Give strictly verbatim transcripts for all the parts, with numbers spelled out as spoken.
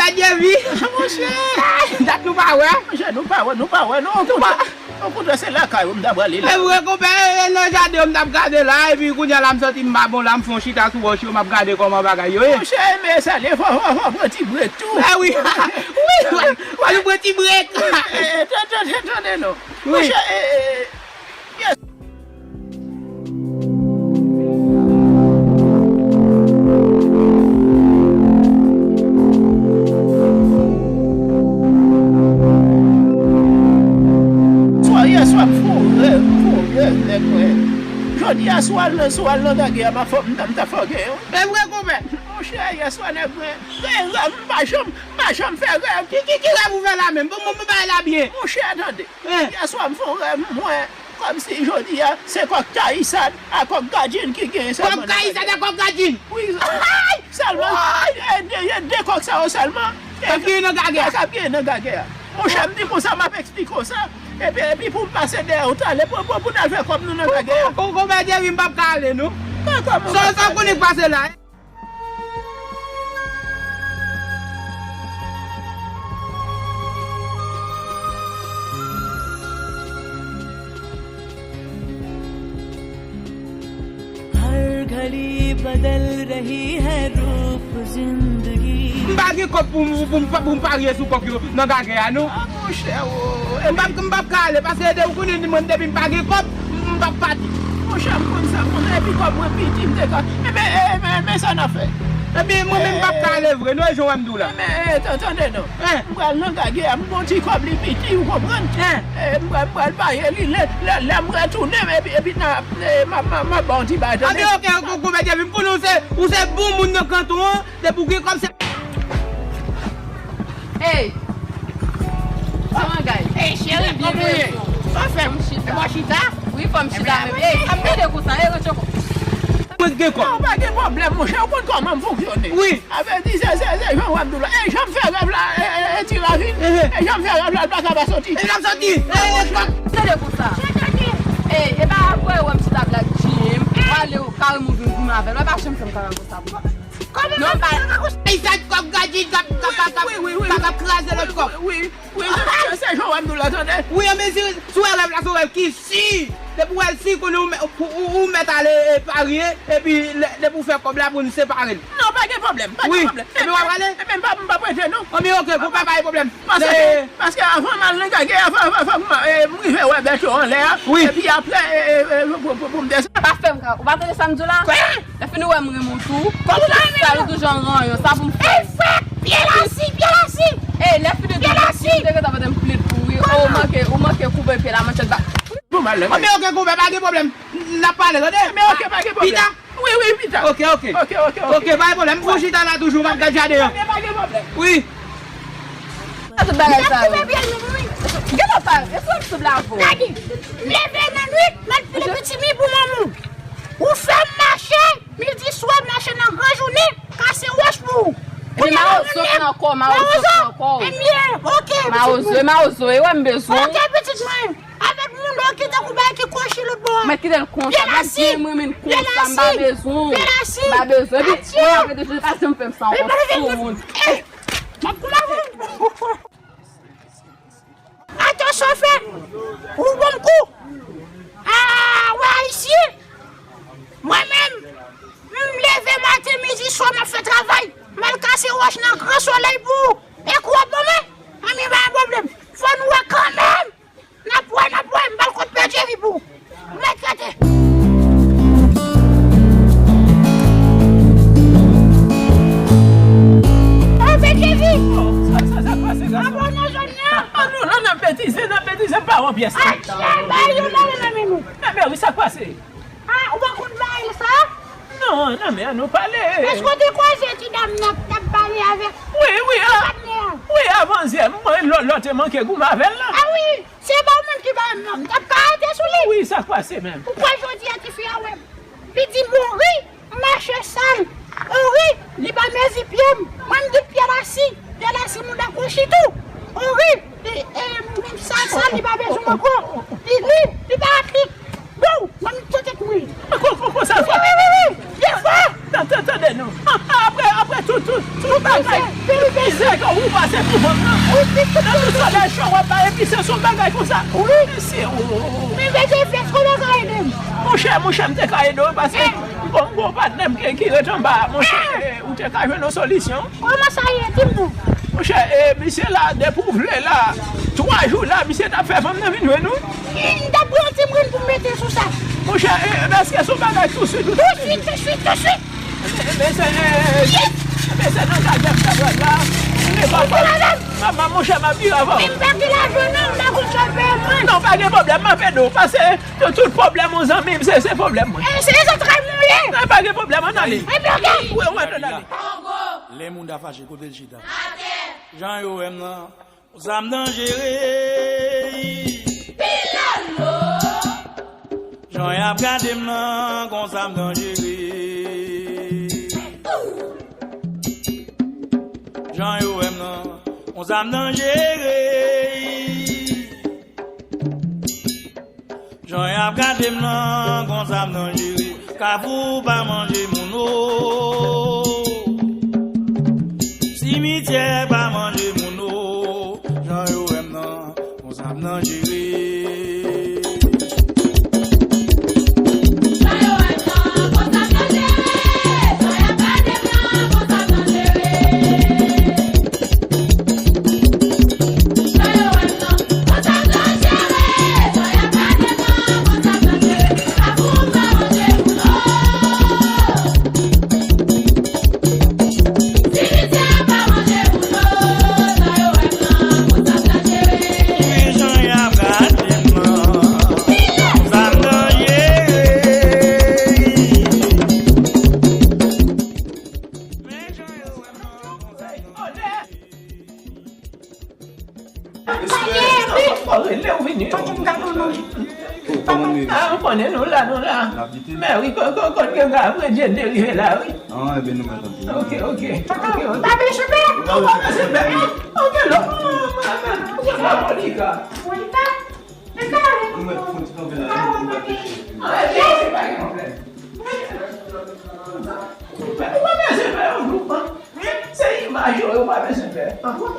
Adye vi. Monchè. Dat nou pa wè. Monchè, nou pa wè, nou pa wè, non. Nou pa. Okontrè, se lakay ou m ta prale la. E vre, konpè, e, e nan jaden yo m t ap gade la, epi kounye a la m santi m pa bon la, m fè yon chita sou wòch yo, m ap gade kòman bagay yo ye. Monchè, men sa, lè fò, fò, fò pran ti brek tou. E wi. Wi, fò nou pran ti brek. E, e, tande, tande, tande, non. Wi. Monchè, e, e, e. Swa yèswa m fè yon rèv, m fè yon rèv, nèg mwen. Jodi a, si w al nan, si w al nan gagè a, m ap fè, m t ap fè w gen yon. E vre, konpè. Monchè, yèswa, nèg mwen. Gen rèv, m pa janm, m pa janm fè rèv. Ki, ki, ki rèv ou fè la menm? Bon, bon, bon, bay la byen. Monchè, tande. Hein? Yèswa, m fè yon rèv, m wè kòmsi jodi a, se kòk Kayisad ak kòk Gadjin ki genyen sèlman. Kòk Kayisad ak kòk Gadjin? Wi, sèlman, e de, e de kòk sa yo sèlman k ap genyen nan gagè a. K ap genyen nan gagè a. Monchè, m di konsa, m ap eksplike w sa. Epi, epi pou m pase dèyè w talè, pou, pou, pou n al fè kòb nou nan gagè a. Kon, kon, konpè Jerry, m p ap ka ale, non. Sa, sa w konnen k pase la, hein? हर घड़ी बदल रही है रूप जिंदगी. M pa gen kòb pou m, pou m, pou m parye sou kòk yo nan gagè a, non. Ah, monchè, oh. M p ap, m p ap ka ale, paske de, ou konnen mwen, depi m pa gen kòb, m p ap pati. Monchè, m konn sa, m konn, epi kòb mwen piti, m te ka, men, men, men, men sa n ap fè. Ebyen, mwen menm m p ap ka ale vre, non, e jan w wè m di w la. Men, e, tan-, tande non. Hein? M pral nan gagè a, m gon ti kòb li piti, ou konprann? Hein? E, m pral, m pral paye li, lè, lè, lè m retounen, epi, epi n a, e, m a, m a, m a ba w ti bagay, tande? Anben, oke, oke, oke, konpè Jerry, m konnen w se, ou se bon moun nan kanton an, depi w gen kòb, se Hey! Sa bagay? Hey, cheri, kòman w ye? Sa fè? Fò m chita. Fò w chita? Wi, fò m chita menm. Hey, sa m tande konsa, hey, rete kò. Mwen gen kòb. Non, pa gen pwoblèm, monchè, ou konn kòman m fonksyone. Wi. Avè di, se, se, se jan w ap di w la. Hey, jan m fè rèv la, e, e, e, ti ravin. Ehe. Hey, jan m fè rèv la, l pa ka pa soti. Li p ap soti. Hey, kòb. Tande konsa. Hey, e pa vre, wè m chita black G M. Prale, ou kare m vin goumen avè l. Wè pa janm fè m kare konsa. Non, pa. Ay, sa kòb Gadjin k ap, k ap, k ap, k ap, k ap, k ap kraze lòt kòb. Wi, wi, wi, se, se jan w ap di w la, tande. Wi, anben si, si w wè rèv la, se yon rèv ki si. Depi w wè l si, konnen ou mè-, ou, ou, ou mèt ale, e, parye, epi lè, depi w fè kòb la, pou n separe l. Non, pa gen pwoblèm, pa gen pwoblèm. Wi, epi w ap prale? Ebyen, m p ap, m p ap rete, non. Anben, oke, konpè, pa gen pwoblèm. Paske, paske avan m al nan gagè a, fò, fò, fò m, e, m rive wè bèt yo anlè a. Wi. Epi apre, e, e, e, pou, pou, pou m desann. Pa fè m ka, ou pa tande sa m di w la? Lè fini w wè m renmen w tou. Kòm sa, sa yo toujou an ranyon, sa pou m fè? Ey, frè, pye lasi, pye lasi. Ey, lè fini tou, m te gentan mete m pled pou ou, wi. Oh, ou manke, ou manke koupe pye la, manchèt ba. Bon, malè. Anben, oke, konpè, pa gen pwoblèm. N ap pale, tande? Men oke, pa gen pwoblèm. Pita. Wi, wi, pita. Oke, oke. Oke, oke, oke. Oke, pa gen pwoblèm. M fon chita la toujou, m ap gad jaden an. Oke, pa gen pwoblèm. Wi. Sa tout bagay sa yo. Gen lòt pa, e frè m sou blavo. Gade, m leve nan nwit, m al file pitimi pou manman w. Ou fè m mache, midi swa, mache nan gran jounen, kase wòch pou ou. Epi mawozo k nan kò, mawozo k nan kò. Ebyen, oke, pitit mwen. Mawozo, e mawozo, e wè m bezwen. Oke, pitit mwen. Avèk moun ki tankou bagay ki kwochi lòt bò a. Mwen kite l konsa, pa byen mwen menm konsa, m pa bezwen. M pa bezwen. Epi mwen ap rete jodi, pa janm fè m sa ankò, sou moun. M ap koumanse. Atò chofè, ou ban m kou. Ah, wè ayisyen. Mwen menm, m leve maten, midi, swa, m ap fè travay. M al kase wòch nan gran solèy pou ou. E kou w ap ban mwen? Anben, pa gen pwoblèm. Fò n wè kanmenm. N ap wè, n ap wè. M pral kot Pè Jerry pou ou. Mèt rete. Oh, Pè Jerry! Oh, sa, sa, sa k pase, gason? Abòne jòn nan. Ah, non, non, n ap betize, n ap betize, m pa wè pyès. Acha, bay yon bagay nan men nou. Enben, wi, sa k pase? Ah, ou pa konn bagay sa? Non, non, men ann nou pale. Èske w te kwaze ti dam nan k t ap pale avèk patnè a? Wi, wi, a, wi, avan yè, mwen, lò, lò te manke goumen avè l la. Ah wi, se pa ou menm ki ba m nan, m t ap ka rete sou li. Wi, sa k pase menm? Ou kwè jodi a tifi a wè m? Li di m, ori, m mache sal. Ori, li pa mezi pye m. Mwen, m di pye lasi. Pye lasi mouda kwochi tou. Ori, e, e, menm sa, sa, li pa bezwen m ankò. Li, li, li pa atlit. Bon, mwen, m tete kouri. Kon, kon, konsa fò. Wi, wi, wi, wi. Byen fò. Tan, tan, tande non. A, a, apre, apre tout, tout, tout bagay. Mizè ke ou pase pou fanm nan. Nan tout sa lè cho w ap bay, epi se sou bagay konsa. Wi. Mesye, o. Men mete fès, kòman w ka ede m? Monchè, monchè, m te ka ede w paske m gon, m gon patnè m ki, ki ret anba a, monchè, e, ou te ka jwenn yon solisyon. Kòman sa ye? Di m non. Monchè, e, misye la, depi w vle la, twa jou la, misye t ap fè fanm nan vin jwenn ou. E, m t ap pran ti brenn pou m mete sou sa. Monchè, e, èske se yon bagay touswit ou ta vle? Touswit, touswit, touswit. Mesye, e, mesye nan kazèk sa pral la. Ou gen papa. Manman, monchè, m ap vire avè w. Men m pa gen lajan non, m pa konn sa fè mwen. Non, pa gen pwoblèm, m ap ede w. Pase, tout, tout pwoblèm yon zanmi m, se, se pwoblèm mwen. E, se zantray mwen ye. Non, pa gen pwoblèm, ann ale. Ebyen, oke. Wi, wi, ann ale. Lè moun ta fache, kote l chita? Atè. Jan yo wè m nan. Konsa m danjere. Pilolo. Jan y ap gade m nan, konsa m danjere. Jan yo wè m nan, konsa m danjere. Jan y ap gade m nan, konsa m danjere. Kafou pa manje moun o. Simityè pa manje moun o. Jan yo wè m nan, konsa m danjere. Mesye, fò rele w vini. Fò m ka pran manje. Oh, kòman nou ye? Ah, ou konnen nou la, nou la. N ap kite. Mè wi, ko-, ko-, kot gen ka vre, Dye derive la, wi. Ah, ebyen nou mèt antre. Ok, ok. Ok, ok. Pa bezwen pè. Ou pa bezwen pè. Ok, lò. Ou pa bezwen pè. Monika. Monika? Monika? Nou mèt fon ti kanpe la, nou mèt kite. Ah, ebyen, ok, pa gen pwoblèm. Ou pa bezwen pè, ou pa. Se imaj yo, yo pa bezwen pè. Ah bon?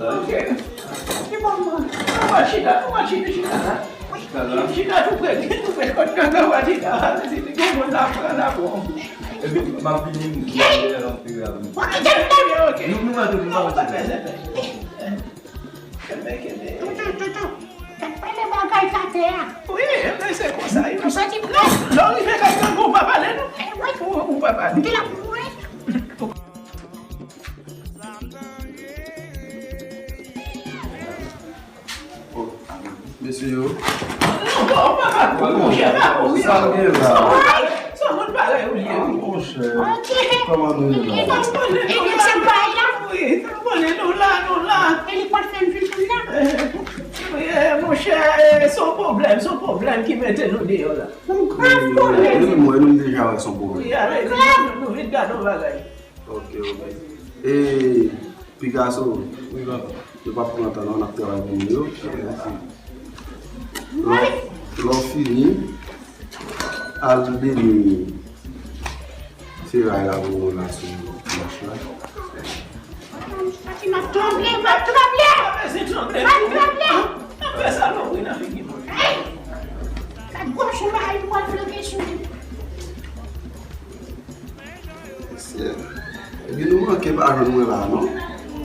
Ok. Ki bon, bon. Nou va chita, nou va chita, chita la. Chita la. Chita tou prè, tou prè. Kot nan, nan va chita. Si li gen moun la, pran la bon. Epi, m ap vini, m ap vini, m ap vini. Ok, ok. Nou, nou va tout, nou va tout. Kenbe, kenbe. Toutou, toutou. Gad pale bagay k atè a. Wi, men se konsa yo. Ou santi m non? Lè w rive kay grangou, ou pa pale non. Ou, ou pa pale. M te la pou mwen. Oh, mesye yo. Non, ou pa pale, monchè, pa kouri. Sa w gen la? Sa w gen? Se yon moun parèy ou ye, wi. Ah, monchè. Ok. Kòman nou ye la? Ebyen, se bay la. Wi, tanpri, nou la, nou la. E li pa t fè m vin pou la. Wi, monchè, se yon pwoblèm, se yon pwoblèm ki mete nou deyò la. Yon grav pwoblèm. Wi, mwen, nou deja wè se yon pwoblèm. Wi, ale, nou vin gade yon bagay. Ok, ok. E, Picasso, wi, papa, yo p ap pran tan non, n ap travay pou nou yo. Lè w, lè w fini, al demen feray la pou nou la sou mach la. Pati m ap tranble, m ap tranble. M ap tranble. Nan fè salopri nan figi mwen. Gad gwo chou bagay pou al flanke sou li. Mesye, epi nou manke pa jwenn mwen la, non?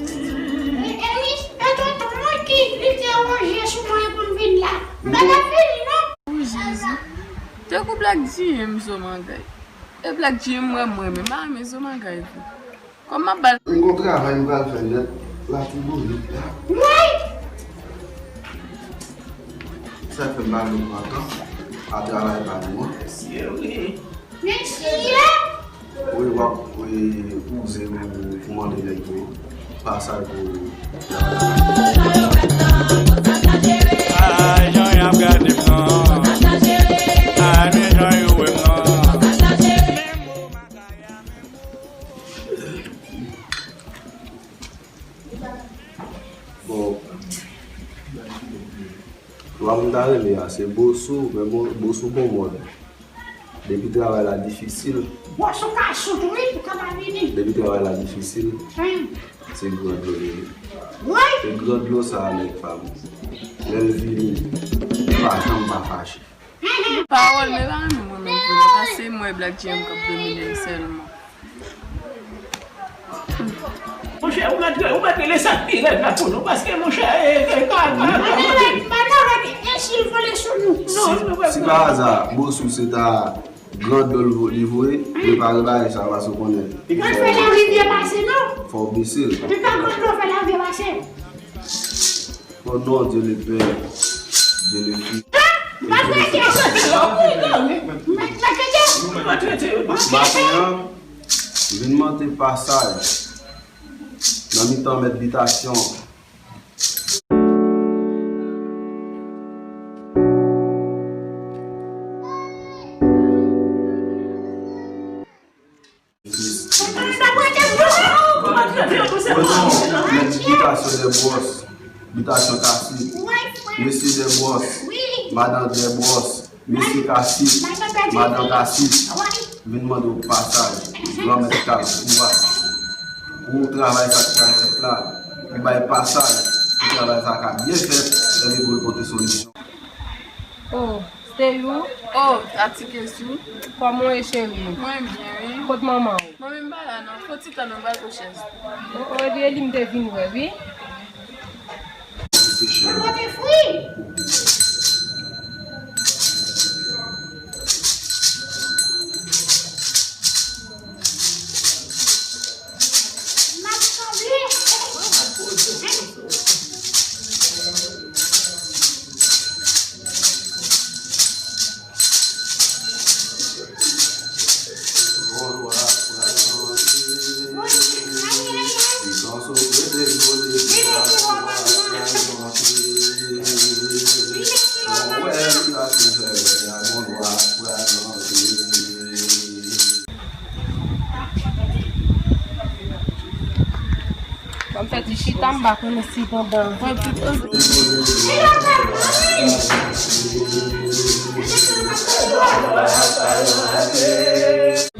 E, e wi, e tonton mwen ki li te ranje sou mwen pou m vin la. M pa t ap vini, non. O Jezi. Tankou Black G M Zomangay. E Black G M mwen, mwen menm, m pa renmen Zomangay vre. Kòm m ap ba l. M gon travay m pral fè nèt Latibonit la. Woy! Sa fè m pa vle pran tan a travay pa nou an. Mesye, wi. Mesye! Wi, w ap, wi, wouze pou, pou mande nèg yo pasaj pou travay. Ay, jan y ap gade m nan. Ay, men jan yo wè m nan. Bon. Lwa m ta rele a, se Bossou, men bon, Bossou gon mòd. Depi travay la difisil, Bòs ou ka sot, wi, ou ka pa vini. Depi travay la difisil, se gran dlo li ye. Wi. E gran dlo sa a, nèg pa m, lè l vini, li pa janm pa fache. Pawòl, men pa renmen mwen menm vre non, paske mwen Black G M k ap domine m sèlman. Monchè, ou mèt, ou mèt rele sa k pi rèd la pou nou, paske, monchè, e, e, ka, ka, ka, ka. Madan rèd, e si l vole sou nou? Non, si, non, si pa aza, bòs ou se ta gran dlo li vo-, li voye, li pa gen bagay sa, paske ou konnen. Li pa fè larivyè pase, non. Fò w bese l. Li pa gran dlo fè larivyè pase. Au nom de Dieu le Père, Dieu le Fils. Maten an, vin mande pasaj nan mitan mèt bitasyon. Mèt bitasyon Dèbwòs, bitasyon Kasit, mesye Dèbwòs, madan Dèbwòs, mesye Kasit, madan Kasit, vin mande w pasaj, granmèt Kalfou a, pou travay sa k pral fèt la, pou bay pasaj, pou travay sa ka byen fèt, lè li pou l pote solisyon. Oh, Steyou. Oh, Atikesou. Kòman w ye, cheri? Mwen byen, wi. Kot manman w? Manmi m pa la, non. Fò ti tan, non, m pral pran chèz. Oh, oh, epi e li m te vin wè, wi. Mwen pote fwi. M ap sanble. Ban m fè ti chita, m pa konnen si pandan.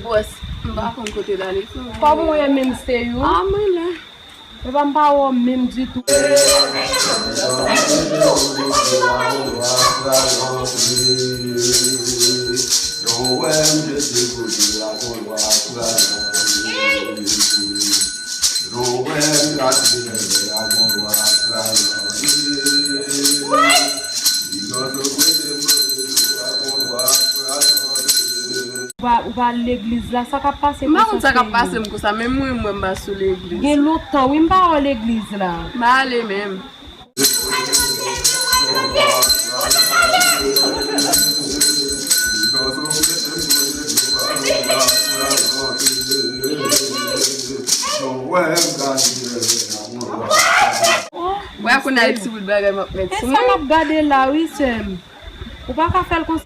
Bòs, m pa konn kote l ale. Kòman w ye menm, Steyou? Ah, mwen la. Epa m pa wè w menm ditou. Ou pa, ou pa al legliz la, sa k ap pase konsa? M pa konn sa k ap pase m konsa, men mwen, mwen, m pa sou legliz. Gen lontan, wi, m pa wè w legliz la. M pa ale menm. Wè, kounye a, e ti bout bagay m ap mèt sou mwen. E sa m ap gade la, wi, sè m. Ou pa ka fè l konsa.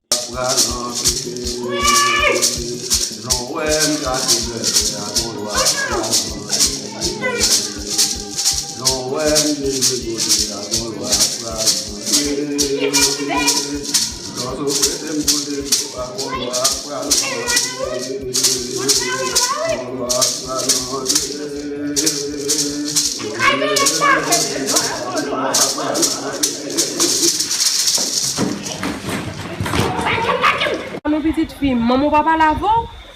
Non, pitit fi m, manman w pa pale avè w?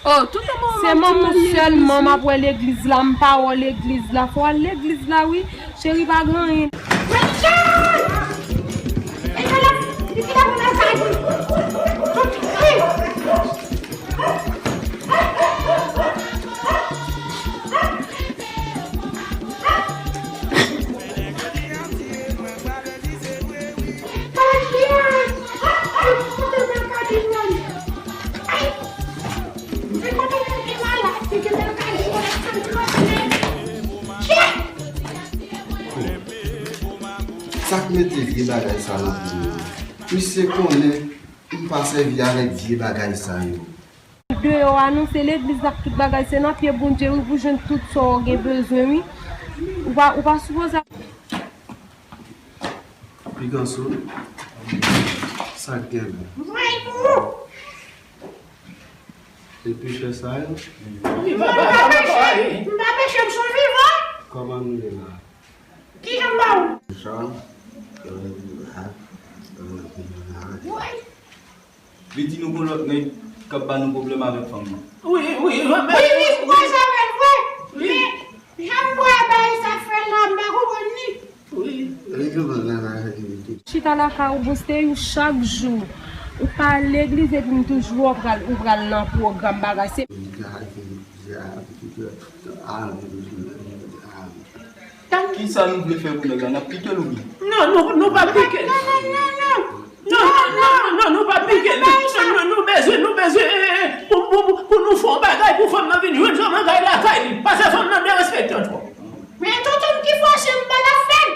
Oh, tout tan manman. Se manman w sèlman m ap wè legliz la, m pa wè w legliz la. Fò w al legliz la, wi. Cheri, pa gen anyen. Sa k mete vye bagay sa nan pye m? Misye konnen m pa sèvi avèk vye bagay sa yo. Deyò a, non, se legliz la ak tout bagay, se nan pye Bondye, wi, pou jwenn tout sa w gen bezwen, wi. Ou pa, ou pa sipoze. Pikanso, sa k gen la? Depi fè sa yo. M pa peche, m pa peche, m se yon vivan. Kòman nou ye la? Kijan m ba ou? Jan, euh, euh, Wi. Li di nou gon lòt nèg k ap ba nou pwoblèm avèk fanm nan. Wi, wi, wi, wi, m kwaze avè l vre. Men, jan m wè bagay sa fè la, m pa konprann li. Wi. Chita lakay ou, bon, se yon chak jou. Ou pa al legliz epi m toujou wè w pral, ou pral nan pwogram bagay. Se Kisa nou vle fè pou nèg la? N ap pike l oubyen? Non, nou, nou pa pike l. Non, non, non, non, non. Non, non, non, non, nou pa pike l. Non, non, nou bezwen, nou bezwen, eh, eh, eh, pou, pou, pou, pou nou fè yon bagay, pou fanm nan vin jwenn fanm nan kay lakay li. Paske fanm nan derespektan twòp. Men tonton m ki fòse m pa la fè l.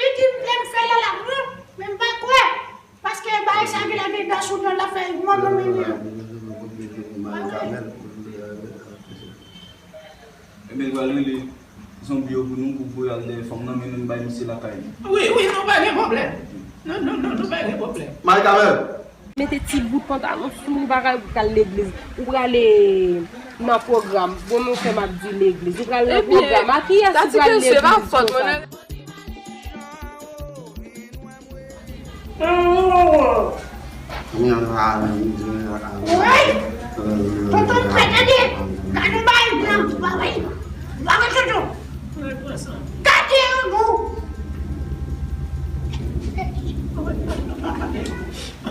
Li di m vle m fè l a la, non, men m pa kwè. Paske bagay sa gen lè gen gason nan l ap fè manman mimi an. Ebyen, l pral rele zonbi yo pou nou, pou voye al dèyè fanm nan, men nou bay misye lakay li. Wi, wi, nou pa gen pwoblèm. Non, non, non, nou pa gen pwoblèm. Mari Kamèl! Mete ti bout pantalon sou ou, bagay ou pral legliz. Ou prale nan pwogram. Bon, men ou fè m ap di legliz. Ou pral nan pwogram. A kiyès ou pral legliz konsa? Wi! Tonton m fè tande, gade yon bagay blan, bagay, bagay tonton. Gade yon gou.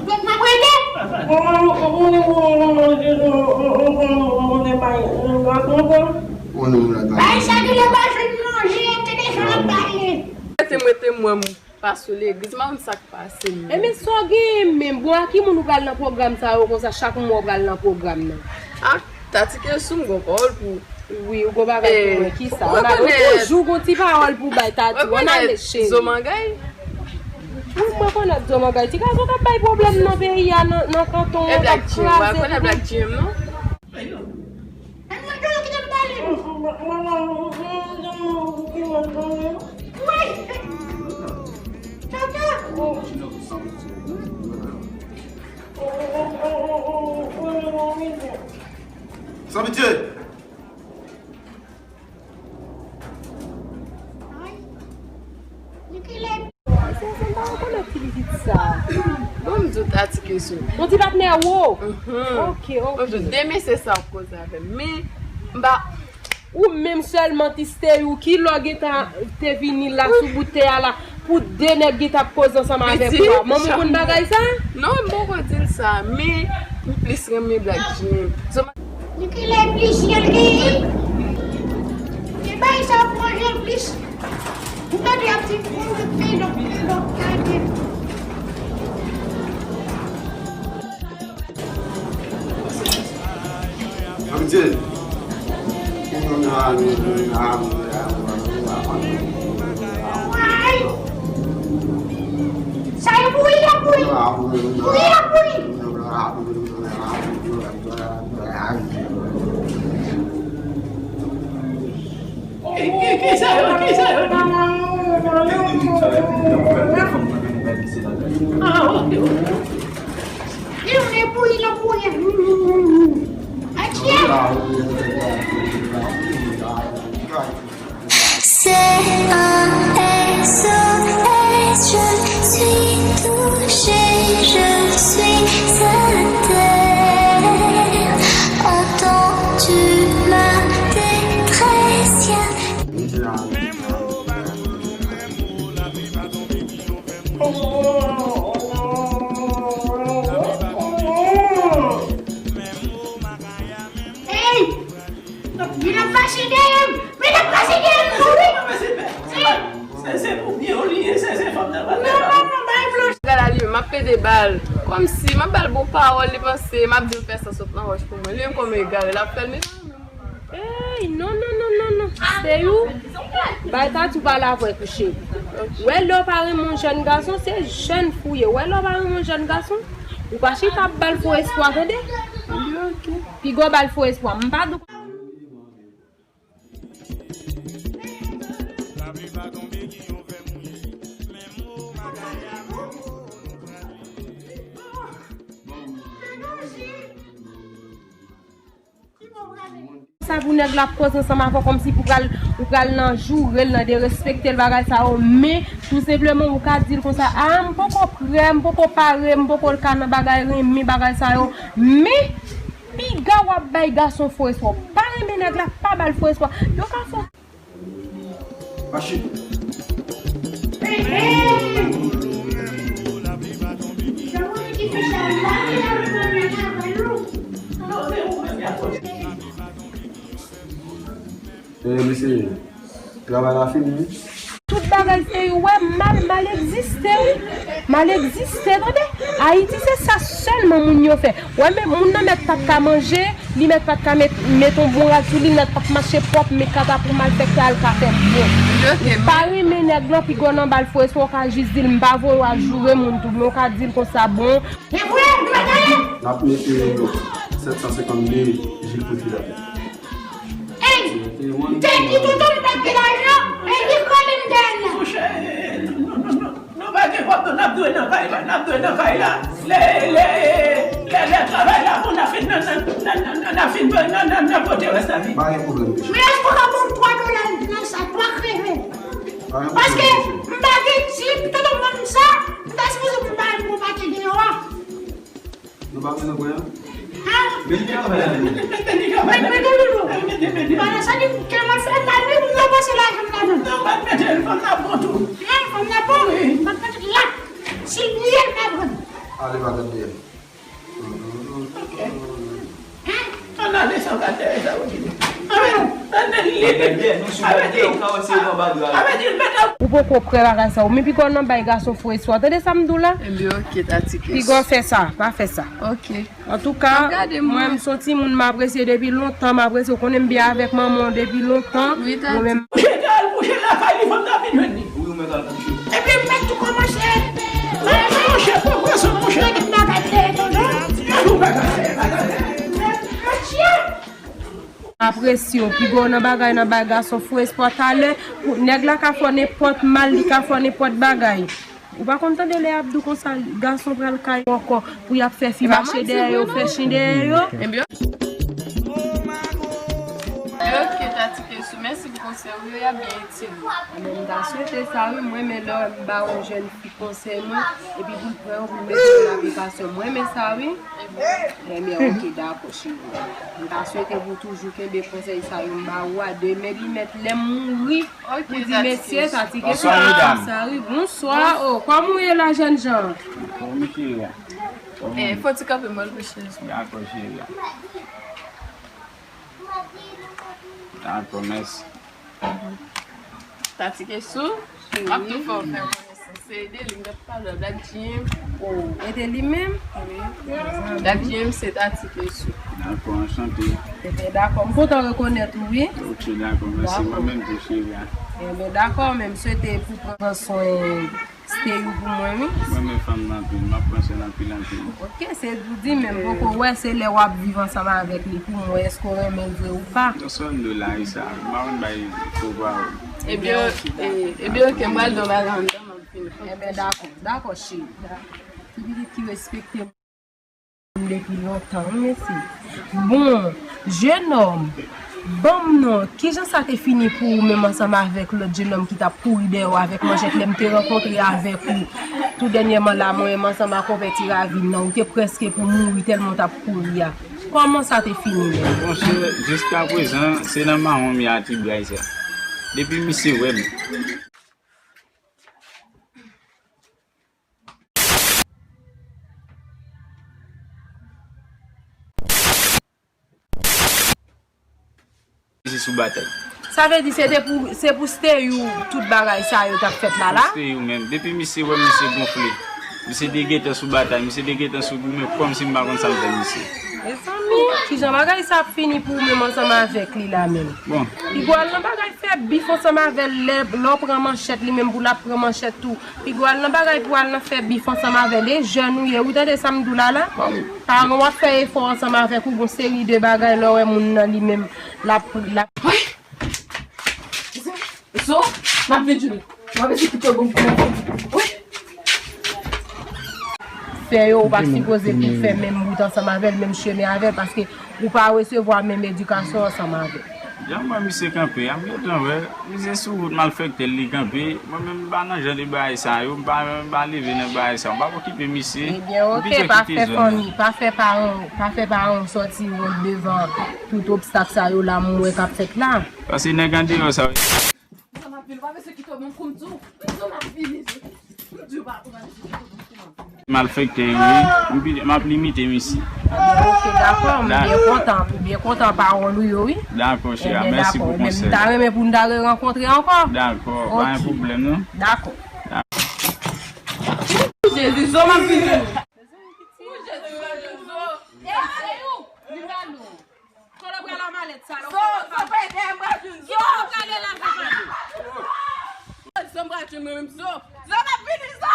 Mwen pa prete. Bay sa ki lè pa jwenn manje, te deja ap pale. Rete mwen te mwen. Pa sou legliz, m pa konn sa k pase menm. Ebyen, sa w genyen menm? Bon, a ki moun ou pral nan pwogram sa yo konsa, chak mwa w pral nan pwogram nan? Ah, Tati Kesou, m gon pawòl pou. Wi, ou gon bagay pou mwen, kisa? Ou konnen, ou toujou gon ti pawòl pou bay, Tati. Ann ale, cheri. Zomangay? Wi, mwen konèt Zomangay. Ti gason k ap bay pwoblèm nan peyi a, nan, nan kanton an, k ap kraze. Ou konnen Black Jim, non? San pitye! Mesye, se m pa rekonèt ti pitit sa. Bon, m di w Tati Kesou. Yon ti patnè wo? Mhm. Ok, ok. Bon, m di w, de mesye sa ap koze avè m. Men, m pa. Ou menm sèlman, ti Steyou, ki lè w gentan te vini la sou bout tè a la pou de nèg gentan ap koze ansanm avèk ou a? Manman w konn bagay sa? Non, m poko di l sa, men m plis renmen Black Jim. Di kilè plis yo l genyen? Li bay sa pwojè plis. Ou tande ap di pou l fè lòt, lòt kalite. Abitye. Sa yo bouyi, y ap bouyi. Bouyi, y ap bouyi. Ki, ki, ki sa yo, ki sa yo? Ah, ok, ok. Li vle bouyi, l ap bouyi. Atye. C'est un S O S, je suis touché, je suis à terre. Entends-tu ma détresse? Hey! Vin ap mache dèyè m! Vin ap mache dèyè m, wi! Se, se, se pou byen w li ye, se, se fanm nan pa fè. Non, non, non, bay blanch. Gad a li menm, m ap pede ba l. Kòmsi, m ap ba l bon pawòl, li panse, m ap di l fè sa sot nan wòch pou mwen. Li menm kòm egare, l ap fè l, men. Ey, non, non, non, non, non. Steyou, bay Tati w pale avè l, cheri. Wè lè w pa renmen yon jèn gason, se jèn fi w ye. Wè lè w pa renmen yon jèn gason, ou pa chita ap ba l fo espwa, tande? Piga w ba l fo espwa. M pa dou. Sa pou nèg la ap koze ansanm avè w kòmsi pou pral, ou pral nan joure l, nan derespekte l, bagay sa yo. Men, tou senpleman, ou ka di l konsa, a, m poko prè, m poko pare, m poko ka nan bagay renmen, bagay sa yo. Men, piga w ap bay gason fo espwa. Pa renmen nèg la, pa ba l fo espwa. Yo ka fè w Machine. Eh, mesye, travay la fini, wi. Tout bagay se, ou wè, mal, mal egziste, wi. Mal egziste, tande. Ayiti, se sa sèlman moun yo fè. Wè, men moun nan mèt pa t ka manje, li mèt pa t ka met, met yon bon rad sou li, li mèt pa t mache pwòp, men katapou malfektè a l ka fè byen. Li pa renmen nèg lan, piga w nan ba l fo espwa, w ka jis di l, m pa voye w al joure moun tou, men w ka di l konsa, bon. N ap mete sèt san senkannde jil pou ti dam. Ey, m te di toutan m pa t gen lajan, e li kole m dèyè l la. Monchè, non, non, non, non. Nou pa gen kòb, non, n ap dwe nan kay la, n ap dwe nan kay la. Lè, lè, lè, lè travay la bon, n a fin nan, nan, nan, nan, nan, nan fin, nan, nan, nan pote rès la vin. Pa gen pwoblèm, mesye. Men èske w ka ban m twa dola nan sa, twa kreve? Pa gen pwoblèm, mesye. Paske m pa gen tip, tonton ban m sa, m ta sipoze pou bay m pou pati deyò a. Nou pa bezwen pran an? Men li travay la menm. Mwen, mwen, mwen, mwen. Pandan sa, li tèlman fè mal, wi, m nan pase lajan m ladan. Non, mwen mete l, fanm nan bon tou. Non, fanm nan bon. Wi. Mwen mete l la. Si l bliye, l pa pran. Ale, pa gade dèyè. Ok. Ann ale san gade dèyè sa ou di. Ann ale, ann ale, li, li. Avèti, avèti, avèti, mèt. Ou poko prè bagay sa, ou men piga w nan bay gason fo espwa. Tande sa m di w la? Ebyen, ok, Tati Kesou. Piga w fè sa, pa fè sa. Ok. Antouka, mwen, m se yon timoun m apresye depi lontan, m apresye, ou konnen m byen avèk manman w depi lontan. Wi, Tati. Mwen menm. Mouche te al kouche lakay li, fanm nan vin jwenn li. Wi, ou mèt al kouche. Epi m mèt tou kòmanse. Mouche, pran pwazon, mouche. Mèt bagay dèyè tonton. Mèt ou bagay, bagay. Mèt chyen. Apresye w, piga w nan bagay, nan bay gason fo espwa talè. Nèg la ka fè w nenpòt mal, li ka fè w nenpòt bagay. Ou pa konn tande lè y ap di w konsa, gason pral kay ankò, pou y ap fè fi mache dèyè yo, fè chen dèyè yo. Ebyen. Ok, Tati Kesou, mèsi pou konsèy ou yo, y ap byen itil ou. Ebyen, m ta swete sa, wi, mwen, men lè m ba yon jèn fi konsèy mwen, epi pou l pran yo, pou l mete yo nan aplikasyon. Mwen, men sa, wi. Ebyen, ok, dakò, cheri. M ta swete pou w toujou kenbe konsèy sa yo m ba ou a, demen li mèt lè m mouri, ou di, mesye, Tati Kesou, sa, wi. Bonswa, o, kòman w ye la, jènjan? Kòman w ye, cheri a? Eh, fò ti kanpe mwen, cheri. Dakò, cheri a. Dakò, mèsi. Tati Kesou, m ap tou fè w fè mwen, se ede li, m t ap pale w, dat G M. O, ede li menm? Wi. Dat G M se Tati Kesou. Dakò, anchante. Ebyen, dakò, m kontan rekonèt ou, wi. Ok, dakò, mèsi, mwen menm tou, cheri a. Ebyen, dakò, men m swete pou pran swen Stay ou pou mwen, wi. Mwen renmen fanm nan anpil, m ap pran swen l anpil, anpil. Ok, se pou di, men m poko wè se lè w ap viv ansanm avèk li pou m wè èske w renmen l vre ou pa. Sèl m di w la, e sa, m pa konn bay fo pawòl. Ebyen, ok, e, ebyen, ok, m pral di w bagay anndan, m ap vin. Ebyen, dakò, dakò, cheri. Ti pitit ki respekte m. Depi lontan, wi, mesye. Bon, jenòm, ban m non, kijan sa te fini pou ou menm ansanm avèk lòt jenòm ki t ap kouri dèyè w avèk manchèt lè m te rankontre avèk ou tou dènyèman la, mwen menm ansanm ak konpè Ti Ravin nan, ou te prèske pou mouri tèlman w t ap kouri a. Kòman sa te fini menm? Monchè, jiskaprezan, se nan mawon m ye a ti bray sa. Depi misye wè m. Misye sou batay. Sa vle di se te pou, se pou Stay ou tout bagay sa yo t ap fèt la la? Pou Stay ou menm. Depi misye wè misye gonfle. Misye te gentan sou batay, misye te gentan sou goumen, kòmsi m pa konn sa m fè misye. Mezanmi, kijan bagay sa ap fini pou ou menm ansanm avèk li la menm? Bon. Li pral nan bagay fè bif ansanm avè l, lè, lè w pran manchèt, li menm pou l ap pran manchèt tou. Piga w al nan bagay pou w al nan fè bif ansanm avè l. E jèn ou ye, ou tande sa m di w la la? Paran w ap fè efò ansanm avèk ou, gon seri de bagay lè w wè moun nan li menm, l ap, l ap. Wi. So, m ap vin jwenn ou. M ap eseye kite w bon pou mwen. Wi. Fè yo, ou pa sipoze pou fè menm wout ansanm avè l, menm chemen avè l, paske ou pa resevwa menm edikasyon ansanm avè l. Jan m wè misye kanpe a, m gentan wè. Misye sou wout malfektè l li kanpe. Mwen menm, m pa nan jan de bagay sa yo. M pa, m pa leve nan bagay sa yo. M pa okipe misye. Ebyen, oke, pa fè fanmi, pa fè paran, pa fè paran w sòti wont devan tout obstak sa yo la m wè k ap fèt la. Paske nèg andeyò sa yo. Sa m ap vin, ou pa bezwen kite w menm pou m di w. M di w m ap vini. M di w pa, ou pa bezwen kite w menm pou m. Malfektè yo ye, m pi-, m ap limite misye. Ebyen, oke, dakò, m byen kontan, m byen kontan pawòl ou yo, wi. Dakò, chè, mèsi pou konsèy. Ebyen, dakò, men m ta renmen pou n ta re-rankontre ankò. Dakò, pa gen pwoblèm, non. Dakò. Jezi, Zo, m ap vini. Jezi, Zo. Kòlè pral a malèt sa la. Zo, Zo, pral dèyè m pral jwenn Zo. Kòlè pral la pral. Zo, m pral jwenn mwen menm Zo. Zo, m ap vini Zo.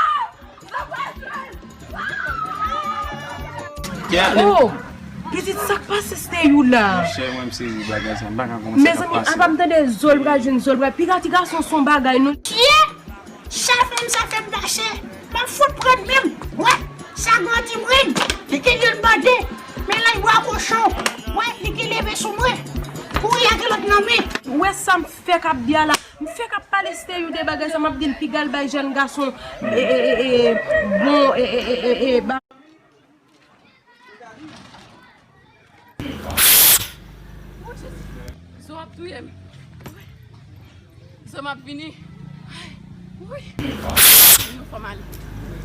Zo, m pral jwenn. Oh! Pitit, sa k pase Steyou la? Monchè, mwen m sezi bagay sa, m pa ka konprann sa k ap pase. Mezanmi, apa m tande Zo l pral jwenn Zo l pral. Piga ti gason se yon bagay non. Kiyè? Sa fè m, sa fè m pa chè. M ap fout pran menm. Wè, sa grandi m rin. Li ki youn bande. Men lay bwa kochon. Wè, li ki leve sou mwen. Kouri ak lòt nan men. Ou wè sa m fèk ap di a la? M fèk ap pale Steyou de bagay sa, m ap di l piga l bay jèn gason. E, e, e, e, bon, e, e, e, e, e, ba- Zo ap touye m. Zo m ap vini. Woy. Yon fòm ale.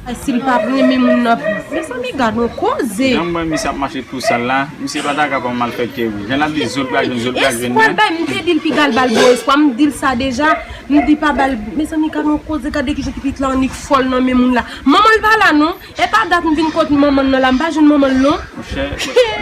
Ay, si l pa renmen moun nan. Mezanmi, gad yon koze. Jan m wè misye ap mache tou sal la, misye pa ta ka pa malfektè wi. Jan l ap di Zo l pral jwenn, Zo l pral jwenn nan. Espwa l bay, m te di l piga l ba l bon espwa, m di l sa deja. M di pa ba l, mezanmi, gad yon koze, gade kijan ti pitit la annik fòl nan men moun la. Manman l pa la non. E pa dat m vin kot manman l nan la, m pa jwenn manman l non. Monchè,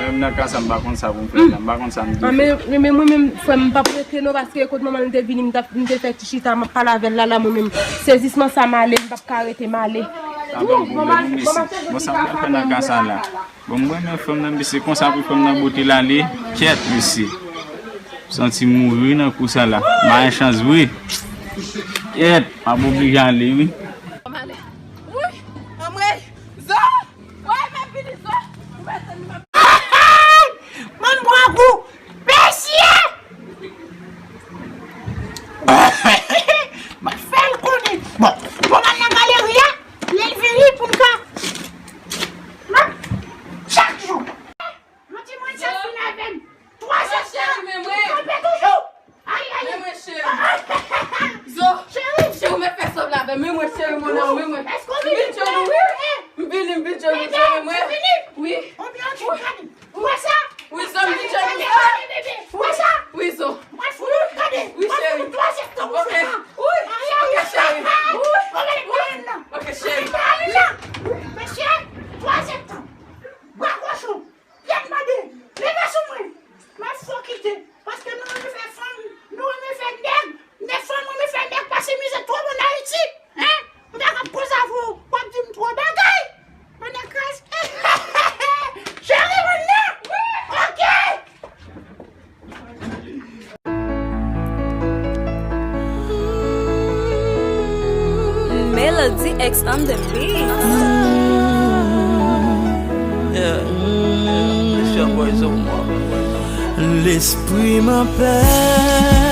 menm nan ka sa m pa konn sa pou m fè la, m pa konn sa m dwe fè. Men, men mwen menm, frè m, m p ap rete non, paske kot manman l m te vini, m t ap, m te fè ti chita, m ap pale avè l la, la mwen menm. Sezisman sa m ale, m p ap ka rete, m ale. Sa pa gen pwoblèm, mesye. Bon, sa m pral fè nan ka sa la. Bon, m renmen fanm nan, mesye, konsa pou fanm nan bote l ale. Kyèt, mesye. Santi mouri nan kou sa la. M pa gen chans vre. Kyèt, m ap oblije ale wi. Woy! Anmwey! Zo! Woy, m ap vini, Zo! Mwen m pran kou! Mesye! M ap fè l konnen. Bon, pou m al nan galeri a, lè l vini pou n ka. M ap, chak jou. Yon ti mwen sa fin avè m. Twa zè tan, m kanpe toujou. Ay, ay, ay. Men mwen, cheri. Zo, cheri, ou mèt fè sòt la avè m. Men mwen, cheri, mon amour, men mwen. Èske w vini? M vin jwenn ou, wi. M vini, m vin jwenn ou, Zo, men mwen. Wi. Ou byen, ou vini? Ou wè sa? Wi, Zo, m vin jwenn ou, Zo. Ou wè sa? Wi, Zo. Mwen fout ou, gade. Wi, cheri. Mwen fout ou twa zè tan pou fè sa. Wi. Ay, ay, ay. Ok, cheri. Wi. Wi. Ok, cheri. Mesye, twa zè tan. Bwa kochon. Pyè m mande, leve sou mwen. M ap fè w kite. Paske nou renmen fè fanm, nou renmen fè nèg, men fanm renmen fè nèg pase mizè twòp ann Ayiti. Hein? M ta ka koz avè w, w ap di m twò bagay. Mwen nan kras. Cheri, mwen nan. Ok. Melody X on the beat. Yeah. It's your boy Zoma. Lespri m anpè.